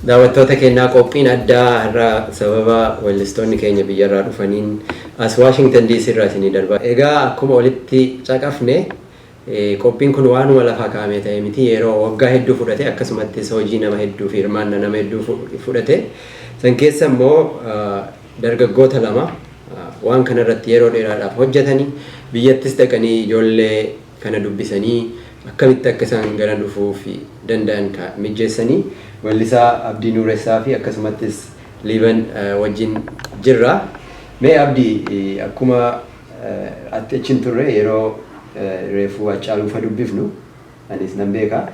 Daawwattoota keenyaa, qophiin addaa har'a sababa weellistoonni keenya biyyarraa dhufaniin as Waashingtan DC irraa isinii darba. Egaa akkuma olitti caqafne, qophiin kun waanuma lafaa kaa'amee ta'e miti. Yeroo waggaa hedduu fudhate, akkasumattis hojii nama hedduu fi hirmaannaa nama hedduu fudhate. San keessa immoo dargaggoota lama waan kanarratti yeroo dheeraadhaaf hojjetanii, biyyattis dhaqanii ijoollee kana dubbisanii, akkamitti akka isaan gara dhufuuf danda'an mijjeessanii, weellisaa Abdii Nuuressaa fi akkasumattis Liiban wajjin jirra. Mee Abdii, akkuma ati achi hin turre, yeroo reefuu Haacaaluufa dubbifnu anis nan beeka.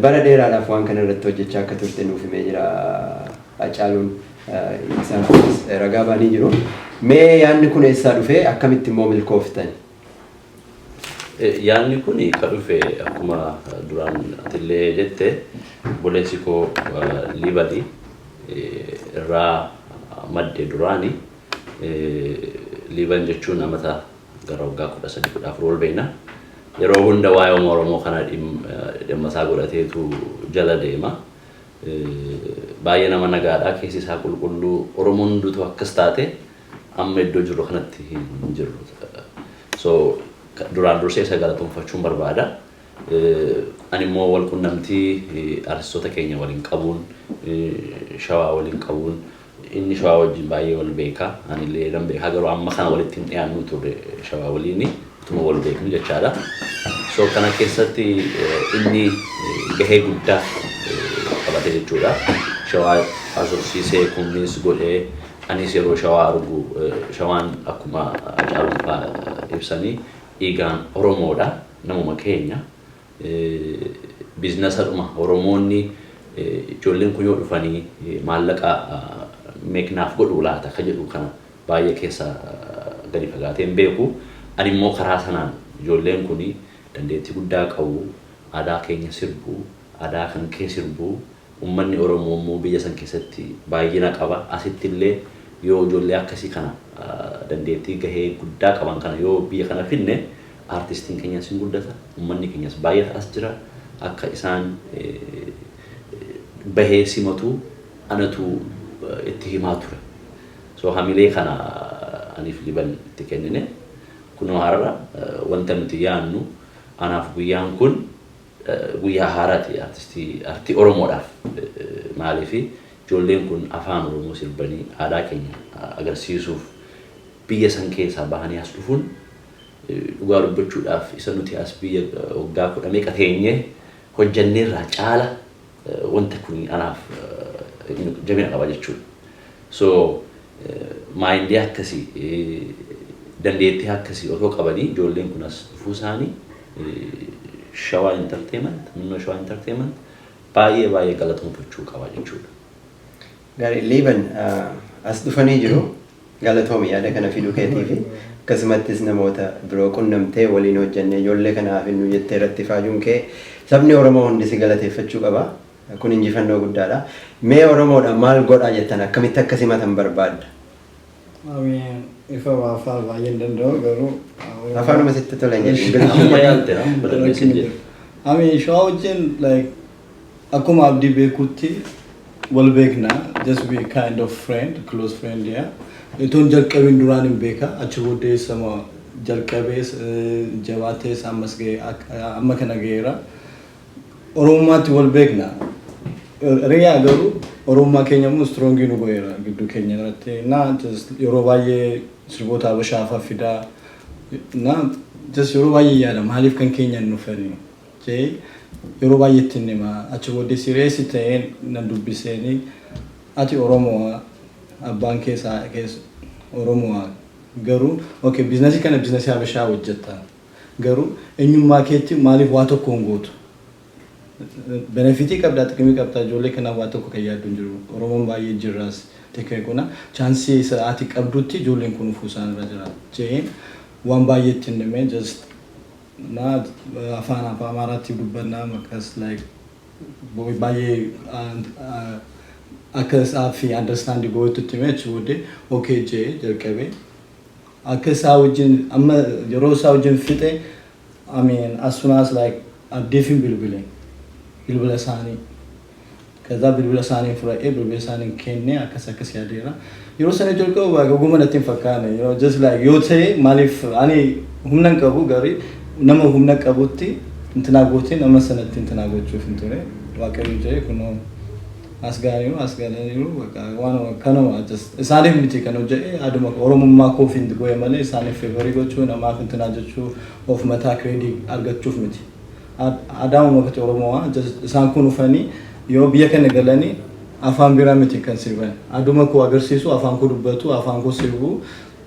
Bara dheeraadhaaf waan kana irratti hojjechaa akka turte nuuf himee jira Haacaaluun, isaan kunis ragaa ba'anii jiru. Mee yaadni kun eessaa dhufee, akkamitti immoo milkooftan? Yaadni kun kan dhufe akkuma duraan atillee jette obboleessi koo Liibanii irraa madde duraani. Liiban jechuun amata gara waggaa 13, 14 ol beekna. Yeroo hunda waa'ee Oromoo kana dhimma isaa godhateetu jala deema. Baay'ee nama nagaadha. Keessi isaa qulqulluu. Oromoon hunduutu akkas taate amma iddoo jirru kanatti hin jirru. So duraan dursee isa galatoonfachuun barbaada. Ani immoo wal qunnamtii artistoota keenya waliin qabuun, Shawaa waliin qabuun, inni Shawaa wajjin baay'ee wal beeka. Ani illee nan beeka, garuu amma kana walitti hin dhiyaannu turre Shawaa waliin, utuma wal beeknu jechaadha. So kana keessatti inni gahee guddaa qabate jechuudha. Shawaa haasofsiisee, kunis godhee, anis yeroo Shawaa argu, Shawaan akkuma Hacaaluun fa'aa ibsanii dhiigaan Oromoodha. Namuma keenya. Businessadhuma Oromoonni ijoolleen kun yoo dhufanii maallaqa meeqnaaf godhu laata ka jedhu kana baay'ee keessa gadi fagaatee hin beeku. Ani immoo karaa sanaan ijoolleen kun dandeettii guddaa qabu, aadaa keenya sirbu, aadaa kan kee sirbu, uummanni Oromoo immoo biyya san keessatti baay'ina qaba. Asitti illee yoo ijoollee akkasii kana dandeettii gahee guddaa qaban kana yoo biyya kana finne, aartistiin keenyas hin guddata, uummanni keenyas baay'ata as jira. Akka isaan bahee simatu anatu itti himaa ture. So hamilee kana aniif Liban itti kennine. Kunoo har'a wanta nuti yaannu, anaaf guyyaan kun guyyaa haaraati artistii artii Oromoodhaaf. Maaliif, ijoolleen kun afaan Oromoo sirbanii aadaa keenya agarsiisuuf biyya san keessaa bahanii as dhufuun, dhugaa dubbachuudhaaf, isa nuti as biyya waggaa kudha meeqa teenyee hojjanneerraa caala wanta kun anaaf jabina qaba jechuudha. So mindii akkasii, dandeettii akkasii otoo qabanii ijoolleen kun as dhufuu isaanii Shawaa Entertainment, Minnoo Shawaa Entertainment baay'ee baay'ee galatoonfachuu qaba jechuudha. Gaarii, Liiban, as dhufanii jiru. Galatoomi yaada kana fiduu keetii fi akkasumattis namoota biroo qunnamtee waliin hojjannee ijoollee kanaaf hinnu jettee irratti faajuun kee sabni Oromoo hundi si galateeffachuu qaba. Kun injifannoo guddaadha. Mee Oromoodhaan maal godhaa jettan, akkamitti akka simatan barbaadda? I mean, ifa afaan baay'ee hin danda'u garuu. Afaanuma sitti tolan jedhin. Amma yaalte, amma dandeessin jedhe. I mean, Shawaa wajjin like akkuma Abdii beekutti wal beekna, just be kind of friend, close friend, yeah. Itoon jalqabin duraan hin beeka, achi booddee sama jalqabees jabaatees ammas ga'e, amma kana ga'eera. Oromummaatti wal beekna. Riyaa garuu Oromummaa keenya immoo strongii nu godheera gidduu keenya irratti. Na just yeroo baay'ee sirboota Habashaa fa'aa fidaa. Na just yeroo baay'ee yaada, maaliif kan keenya hin dhufani jee yeroo baay'ee ittiin hima. Achi booddee serious ta'een nan dubbiseeni, ati Oromoo, abbaan keessaa keessa Oromoo, garuu okay, businessii kana businessii Habashaa hojjetta, garuu eenyummaa keetti maaliif waa tokko hin gootu? Benefitii qabdaa, xiqimii qabdaa, ijoollee kanaaf waa tokko kan yaaddu hin jiru. Oromoon baay'ee jirraas tekee kuna chanceii ati qabdutti ijoolleen kun dhufuu isaan irra jira jeen waan baay'ee ittiin himee, just na afaan Amaaraatti dubbannaa akkas like baay'ee akka isaa fi understand gootu itti himee, achi booddee okay jee jalqabee akka isaa wajjin amma yeroo isaa wajjin fixe, I mean, as soon as like Abdiif hin bilbile, bilbila isaanii Kaza bilbila isaanii fudhadhee, bilbila isaanii kennee, akkas akkas yaadeera. Yeroo sana jalqabu baay'ee ogummaa natti hin fakkaanne. Just like yoo ta'e, maaliif ani humna hin qabu, garii nama humna qabutti intinaa gootee nama sanatti intinaa gochuuf hin ture. Waaqayyo jedhee kunoo as ga'aniiru, as galaniiru. Waan kanuma just isaaniif miti kan hojjedhe, aduma Oromummaa koof hin go'e malee isaaniif favor gochuu, namaaf intinaa jechuu, of mataa credit argachuuf miti. Adaamuma kati Oromoo isaan kun dhufanii yoo biyya kana galanii afaan biraa miti kan sirban. Aduma koo agarsiisu, afaan koo dubbatu, afaan koo sirbu,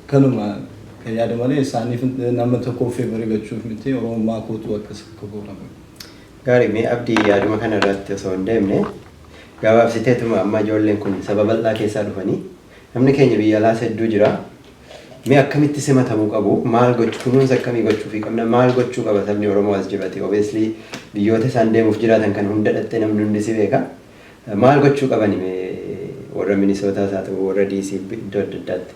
kanuma kan yaada malee isaaniif nama tokkoof favor gochuuf miti. Oromummaa kootu akkas akka godhamu. Gaarii, mee Abdii, yaaduma kana irratti osoo hin deemne gabaabsiteetuma, amma ijoolleen kun saba bal'aa keessaa dhufanii, namni keenya biyya alaas hedduu jira. Mee akkamitti simatamuu qabu? Maal gochuu, kunuunsa akkamii gochuufii qabna? Maal gochuu qaba sabni Oromoo as jirate? Obviously biyyoota isaan deemuuf jiraatan kan hunda dhattee namni hundi si beeka. Maal gochuu qabani mee warra Minisootaas haa ta'u, warra DC, iddoo adda addaatti?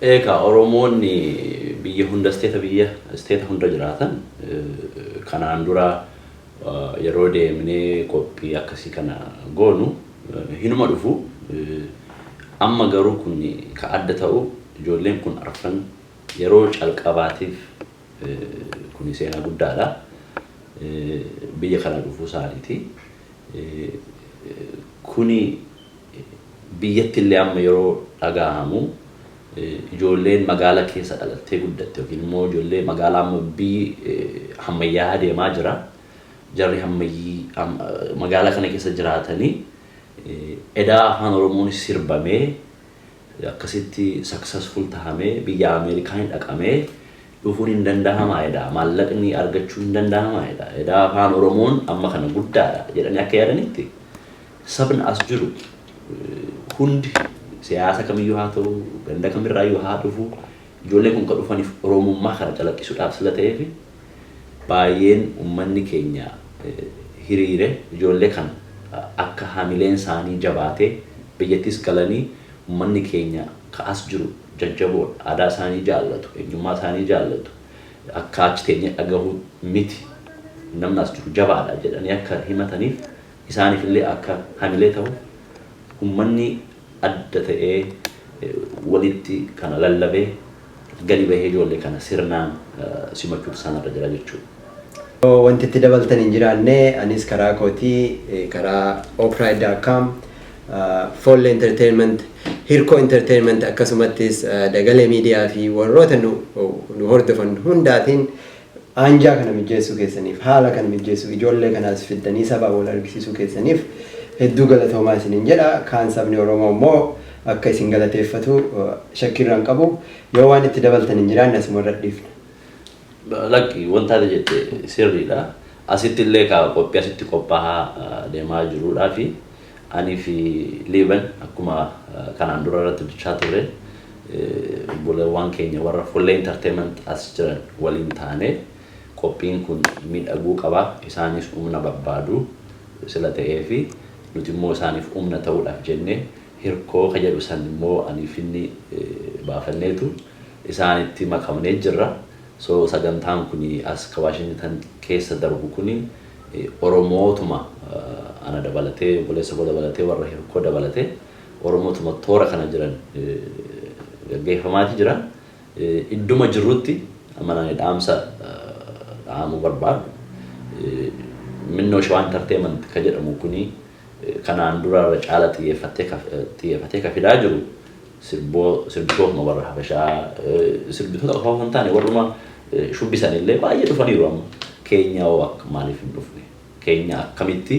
Egaa Oromoonni biyya hunda, state biyya state hunda jiraatan, kanaan dura yeroo deemnee qophii akkasii kana goonu hinuma dhufu. Amma garuu kun ka adda ta'u, ijoolleen kun arfan yeroo calqabaatiif, kun seenaa guddaadha. Biyya kana dhufuu isaaniiti. Kuni biyyatti illee amma yeroo dhagahamu, ijoolleen magaala keessa dhalattee guddatte yookiin immoo ijoollee magaalaa amma biyyi ammayyaa deemaa jira. Jarri ammayyii magaalaa kana keessa jiraatanii edaa afaan Oromoon sirbamee akkasitti successful tahamee biyya Ameerikaa hin dhaqamee dhufuun hin danda'amaa jedha. Maallaqni argachuu hin danda'amaa jedha. Edaa afaan Oromoon amma kana guddaadha jedhanii akka yaadanitti, sabni as jiru hundi siyaasa kamiyyuu haa ta'u, ganda kamirraayyuu haa dhufu, ijoolleen kun kan dhufaniif Oromummaa kana calaqqisuudhaaf sila ta'eef, baay'een uummanni keenya hiriire ijoollee kana akka hamileen isaanii jabaatee biyyattis galanii, uummanni keenya ka as jiru jajjaboodha, aadaa isaanii jaallatu, eenyummaa isaanii jaallatu, akka achi teenyee dhagahu miti, namni as jiru jabaadha jedhanii akka himataniif, isaaniif illee akka hamilee ta'u, uummanni adda ta'ee walitti kana lallabee gadi bahee ijoollee kana sirnaan simachuutu isaanirra jira jechuudha. Wanti itti dabaltan hin jiraanne, anis karaa kootii, karaa opride.com, Folle Entertainment, Hirkoo Entertainment, akkasumattis Dagalee Miidiyaa fi warroota nu hordofan hundaatiin, aanjaa kana mijeessuu keessaniif, haala kana mijeessuu, ijoollee kanaas fiddanii sabaa wal argisiisuu keessaniif hedduu galatoomaa isiniin jedha. Kaan sabni Oromoo immoo akka isin galateeffatu shakkiirra hin qabu. Yoo waan itti dabaltan hin jiraanne asuma irra dhiifna. Lakki, wanta ati jette sirriidha. Asitti illee ka qophii asitti qophaa'aa deemaa jiruudhaa fi ani fi Liiban akkuma kanaan dura irratti hojjechaa turre, obboleewwan keenya warra Fullee Entertainment as jiran waliin taane qophiin kun miidhaguu qaba. Isaanis humna barbaadu sila ta'ee fi nuti immoo isaaniif humna ta'uudhaaf jennee Hirkoo ka jedhu san immoo anii fi inni baafanneetu isaanitti makamnee jirra. So sagantaan kun as ka Washington keessa darbu kun Oromootuma ana dabalatee, obboleessa koo dabalatee, warra Hirkoo dabalatee, Oromootuma toora kana jiran gaggeeffamaati jira. Idduma jirrutti amma nani dhaamsa dhaamuu barbaadu, Minnoo Shawaa Entertainment ka jedhamu kuni kanaan dura irra caala xiyyeeffatee ka fidaa jiru sirboo sirbitootuma warra Habashaa, sirbitoota qofa osoo hin taane warruma shubbisan illee baay'ee dhufaniiru amma. Keenya hoo akka maaliif hin dhufne? Keenya akkamitti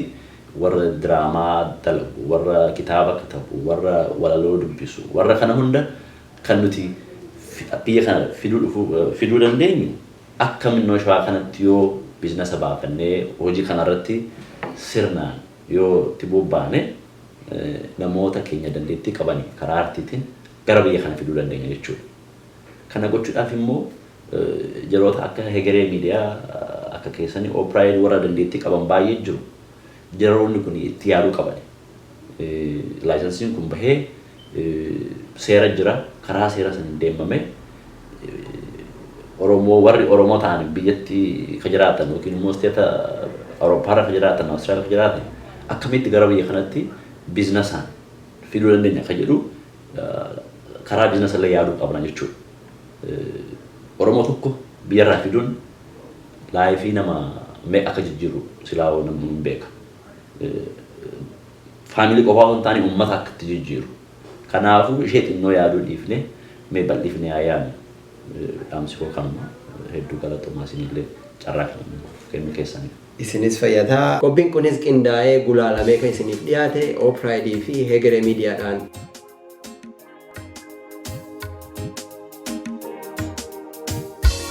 warra diraamaa dalagu, warra kitaaba katabu, warra walaloo dubbisu, warra kana hunda kan nuti biyya kana fiduu dhufuu fiduu dandeenyu, akka Minnoo Shawaa kanatti yoo business baafannee hojii kanarratti sirnaan yoo itti bobbaane, namoota keenya dandeettii qabanii karaa aartiitiin gara biyya kana fiduu dandeenya jechuudha. Kana gochuudhaaf immoo yeroota akka Hegeree Miidiyaa, akka keessanii, Oopiraayid, warra dandeettii qaban baay'ee jiru. Yeroonni kun itti yaaduu qaban. License-iin kun bahee seera jira, karaa seera saniin deemamee Oromoo, warri Oromoo ta'an biyyatti ka jiraatan yookiin immoo state Awurooppaarra ka jiraatan, Awustiraaliyaa ka jiraatan Akkamitti gara biyya kanatti businessaan fiduu dandeenya akka jedhu karaa businessa illee yaaduu qabna jechuudha. Oromoo tokko biyyarraa fiduun lifeii nama meeqa akka jijjiiru silaa namni hin beeka. Family qofaa osoo hin taane uummata akka itti jijjiiru. Kanaafuu ishee xinnoo yaaduu dhiifne mee bal'ifnee haa yaadnu. Dhaamsi koo kanuma. Hedduu galatoomaa isinillee carraa kana kennu keessaniif. Isinis fayyataa. Qophiin kunis qindaa'ee gulaalamee kan isiniif dhiyaate Oopiraayidii fi Hegeree Miidiyaadhaan.